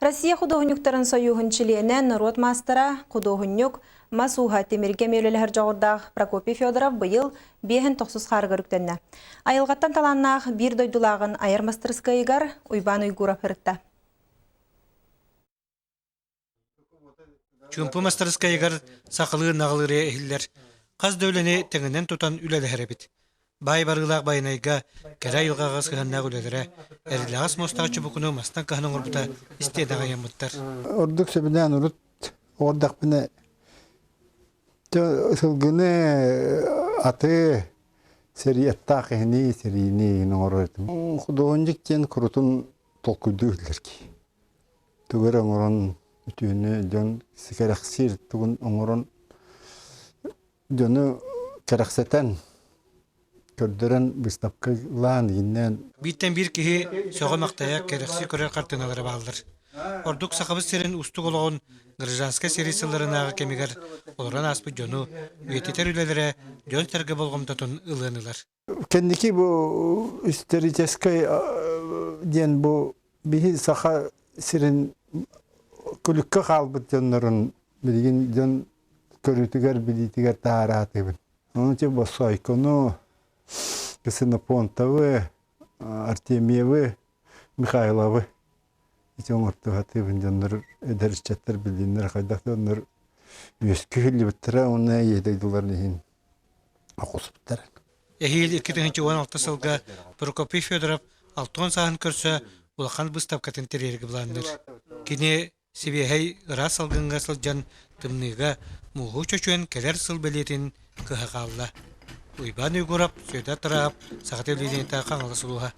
Россия худуоһунньуктарын сойууһун чилиэнэ, норуот маастара, худуоһунньук, мас ууһа тимиргэ миөлэлэһэр дьоҕурдаах Прокопий Федоров быйыл биэһин тохсус хаарыгар үктэннэ. Айылҕаттан талааннаах биир дойдулааҕын айар мастарыскыайыгар Уйбаан Уйгуров ырытта. Чуумпу мастарыскыайыгар сахалыы наҕылырыа иһиллэр. Хас да үлэни тэҥинэн тутан үлэлэһэр эбит. Баай барыылаах Байанайга кэрэ айылҕаҕа сыһыаннаах үлэлэрэ эрилэҕэс муостаах чубукуну мастан кыһан оҥорбута истиэнэҕэ ыйаммыттар. Ордук сөбүлээн урут оҕордохпуна сылгыны аты сэриэттаах иһини сэриини оҥорор этим. Худуоһунньук диэн курутун толкуйдуу иһиллэр киһи. Тугу эрэ оҥорон үтүөнү дьон кэрэхсиир тугун оҥорон дьону кэрэхсэтэн, көрдөрөн быыстапкалаан ииннээн. Бииртэн биир киһи сөҕө-махтайа, кэрэхсии көрөр хартыыналара бааллар. Ордук Сахабыт сирин уустук олоҕун гражданскай сэрии сылларынааҕы кэмигэр олорон ааспыт дьону үйэтитэр үлэлэрэ дьон-сэргэ болҕомтотун ылыан ылар. Кэнники бу историческай диэн бу биһи Саха сирин күлүккэ хаалбыт дьоннорун билигин дьон көрүүтүгэр, билиитигэр таһаараатыбын. Ону те Босойкону, Ксенофонтовы, Артемьевы, Михайловы ити оҥортуһатыыбын дьоннор эдэр ыччаттар билиннэр хайдах дьоннор үөскүү уонна ийэ дойдуларын иһин оҕуспуттар. Эһиил 2016 сылга Прокопий Федоров 60 сааһын көрсө улахан быыстапкатын тэрийэргэ былаанныыр. Кини сибиэһэй ыраас салгыҥҥа сылдьан тымныыга мууһу чочуйан кэлэр сыл бэлиэтин кыһа хаалла. Уйбаан Уйгурап, Сүөдэр Тараап, Саха телевидениета Хаҥалас улууһа.